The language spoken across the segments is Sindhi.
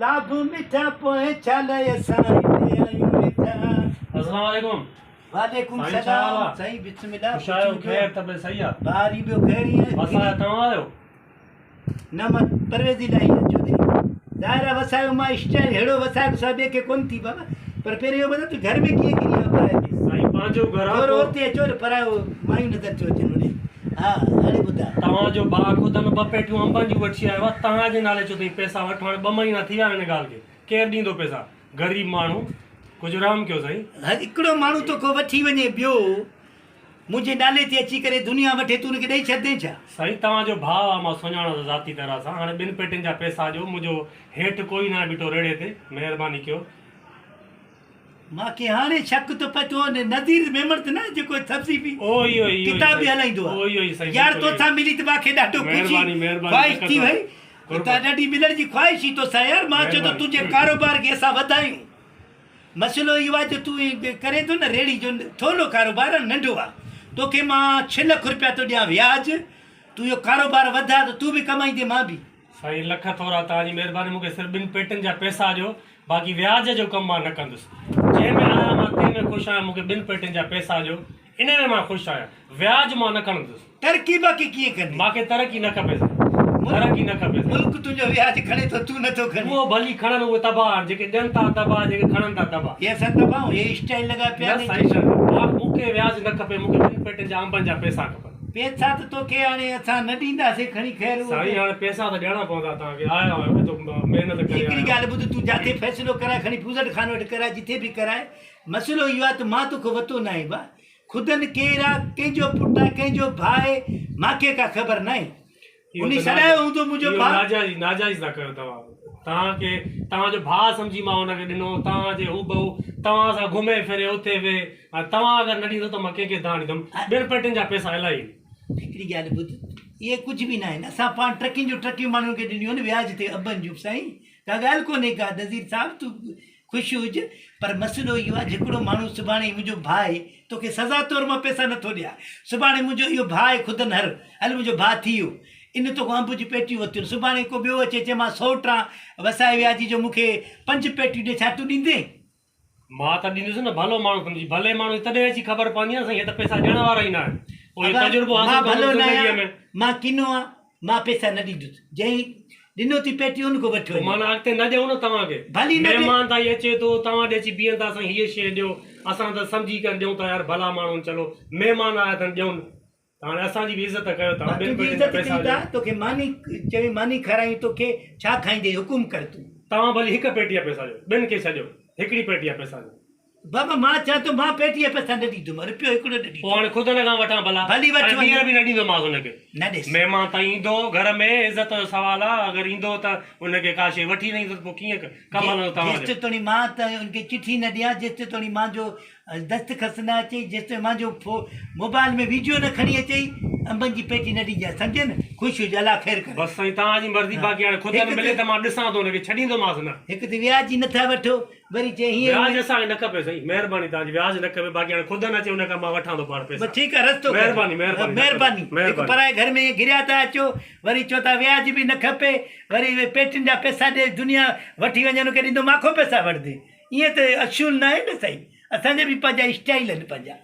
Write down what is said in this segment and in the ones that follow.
لاڀ مٺا پوء ڇا لئه اسان هتي آهيون ويٺا. السلام عليڪم. وعليڪم سائين ڇا حال سلام آ؟ سائين بسم الله خوش آهيو پڇون خير ڪيو طبيعت صحيح آ؟ ٻاري ٻيو خير ئي آهي وسايا توهان آهيو؟ نه مان پرويزي لاهي آهيان چوڌري ظاهر آهي وسايو مان اسٽائل ههڙو وسايو سا ٻئي کي ڪونه ٿي بابا پر پهرين اهو ٻڌاء تون گهر ۾ ڪيئن ڪري آيو پرائي ۾؟ سائين پنهنجو گهر آ ٿورو پوء. اتي اچو نه پرايو مايون نظر ٿيون اچن هوڏي ها هاڻي ٻڌاء. توهان جو ڀاء خودن ٻه پيٽيون انبن جون وٺي آيو آ توهان جي نالي چيو اٿئي پئسا وٺ هاڻي ٻه مهينا ٿي ويا آهن ان ڳالهه کي ڪير ڏيندو پئسا غريب ماڻهو ڪجهه رحم ڪيو سائين. هڪڙو ماڻهو توکان وٺي وڃي ٻيو منهنجي نالي تي اچي ڪري دنيا وٺي تون ان کي ڏئي ڇڏدين ڇا؟ سائين توهان جو ڀاء آ مان سڃاڻان ٿو ذاتي طرح سان هاڻي ٻن پيٽين جا پئسا ڏيو منهنجو هيٺ ڪوئي ناهي بيٺو ريڙهي تي مهرباني ڪيو. مان کي هاڻي شڪ ٿو پئي تو نذير ميمڻ ته نه جيڪو سبزي به اهو ئي اهو ئي ڪتاب به هلائيندو اهو ئي آ سائين يار بلڪل توسان ملي ته مان کي ڏاڍو خوشي مهرباني مهرباني خواهش لک ٿي ٿورا وئي قرب ته ڏاڍي ملڻ جي خواهش هئي توسان يار مان چيو ته مهرباني تنهنجي ڪاروبار کي اسان وڌايون مسئلو اهو آ جو تون ڪرين ٿو نه ريڙهي جو ٿورڙو ڪاروبار آ ننڍو آ توکي مان ڇهه لک روپيا ٿو ڏيان وياج تون اهو ڪاروبار وڌاء ته تون به ڪمائيندين مان به. سائين لک ٿورا توهان جي مهرباني مون کي صرف ٻن پيٽن جا پئسا ڏيو باقي وياج جو ڪم مان نه ڪندس جنهن ۾ آهيان مان تنهن ۾ خوش آهيان مون کي ٻن پيٽن جا پئسا ڏيو انهي ۾ مان خوش آهيان وياج مان نه کڻندس. ترقي باقي ڪيئن ڪندين. مان کي ترقي نه کپي سائين ترقي نه کپي سائين. ملڪ تنهنجو وياج کڻي ٿو تون نه ٿو کڻين. اهو ڀلي کڻن اهي تباهه آهن جيڪي ڏين ٿا تباهه جيڪي کڻن ٿا تباهه. هي اسان تباهه آهيون هي اسٽائل لڳا پيا نه سائين نه مان مون کي وياج نه کپي مون کي ٻن پيٽن جا انبن جا پئسا کپن. پئسا ته توکي هاڻي اسان نه ڏينداسين کڻي خير اهو سائين ته. هاڻي پئسا ته ڏيڻا پوندا توهان کي آيا آهيو ايترو محنت ڪري هڪڙي آيا. ڳالهه ٻڌ تون جاٿي فيصلو ڪرائي کڻي پوزٽ خان وٽ ڪرائي جٿي به ڪرائي مسئلو اهو آهي ته مان توکان وتو ناهي ڀا خودن ڪير آ ڪنهن جو پٽ آ ڪنهن جو ڀاء آهي مانکي ڪا خبر ناهي اهو انهي ته سڏايو هوندو منهنجو اهو ڀاء. ناجائزي ناجائزي ٿا ڪيو توهان توهان کي توهان جو ڀاء سمجهي مان ان کي ڏنو توهان جي هوبهو توهان سان گهمي ڦري اٿي ويهي هاڻي توهان اگر نه ڏيندو ته مان ڪنهن کي دانهن ڏيندم ٻن پيٽين جا پئسا الاهي آهن. هڪڙي ڳالهه ٻڌ اهي ڪجهه به ناهن اسان پاڻ ٽرڪين جون ٽرڪيون ماڻهن کي ڏنيون آهن وياج تي ابن جون سائين ڪا ڳالهه ڪونهي ڪا نذير صاحب تون خوش هج پر مسئلو اهو آهي جهڪڙو ماڻهو سڀاڻي منهنجو ڀاء آهي توکي سزا طور مان پئسا نٿو ڏيان سڀاڻي منهنجو اهو ڀاء آهي خودن هر هل منهنجو ڀاء ٿي ويو ان توکان انب جون پيٽيون ورتيون سڀاڻي ڪو ٻيو اچي چئي مان سئوٽ آن وسائي وياجي جو مون کي پنج پيٽيون ڏي ڇا تون ڏيندين؟ مان ته ڏيندس نه ڀلو ماڻهو سمجهي ڀلي ماڻهو جي تڏهن اچي خبر پوندي نه سائين هي ته پئسا ڏيڻ وارا ئي نه آهن پوء اهو اگر تجربو مان حاصل ڪندم ڀلو نه زندگيء آهيان ۾. مان ڪنو آهيان مان پئسا نه ڏيندس جنهن ڏنو ٿي پيٽي ان کان وٺ پوء وڃ. معنيٰ اڳتي نه ڏيون نه توهان کي. ڀلي نه ڏي. مهمان تائين اچي ٿو توهان ڏي اچي بيهن ٿا سائين هيء شيء ڏيو اسان ته سمجهي ڪري ڏيون ٿا يار ڀلا ماڻهو آهن چلو مهمان آيا اٿن ڏيون ته هاڻي اسان جي به عزت ڪيو توهان ٻن تنهنجي پيٽين جا عزت پئسا ڪيون ٿا ڏيو. توکي ماني چوين ماني کارايون توکي ڇا کائيندين حڪم ڪر تون. توهان ڀلي هڪ پيٽي جا پئسا ڏيو ٻن کي ڇڏيو هڪڙي پيٽي جا پئسا ڏيو. بابا مان چوان ٿو مان پيٽي جا پئسا نه ڏيندومانء رپيو هڪڙو نه پوء هاڻي ڏيندومانء. خود هن کان وٺان ڀلا. ڀلي وٺ ۽ وڃ. ٻيهر به نه ڏيندومانس هن کي. نه ڏيس. مهمان تائين ايندو گهر ۾ عزت جو سوال آ اگر ايندو ته ان کي ڪا شيء وٺي نه ايندو ته پوء ڪيئن ڪم هلندو توهان جو. جيستوڻي مان ته ان کي چٺي نه ڏيان جيستوڻي مان جو دستخط نه اچئي جيستائين مانجو موبائل ۾ ويڊيو نه کڻي اچئي انبن جي پيٽي نه ڏجانء سمجهين نه خوش هج الله خير ڪري. بس سائين توهان جي مرضي باقي هاڻي خود نه ملي ته مان ڏسان ٿو ان کي ڇڏيندومانس نه. هڪ ته وياج ئي نٿا وٺو وري چئي هيئن وياج هونئن. اسان کي نه کپي سائين مهرباني توهان جي وياج نه کپي باقي هاڻي خود نه اچي ان کان مان وٺان ٿو پاڻ پئسا. بس ٺيڪ آ رستو ڪر. مهرباني مهرباني مهرباني هڪ پرائي گهر ۾ ائين گهريا ٿا اچو وري چئو ٿا وياج به نه کپي وري اهي پيٽين جا پئسا ڏي دنيا وٺي وڃي ان کي ڏيندو ماکو پئسا وٺندين. ائين ته اصول ناهي نه سائين اسان جا به پنهنجا اسٽائيل آهن پنهنجا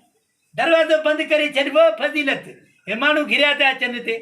دروازو بند ڪري ڇڏبو فضيلت هي ماڻهو گهريا ٿا اچن هتي.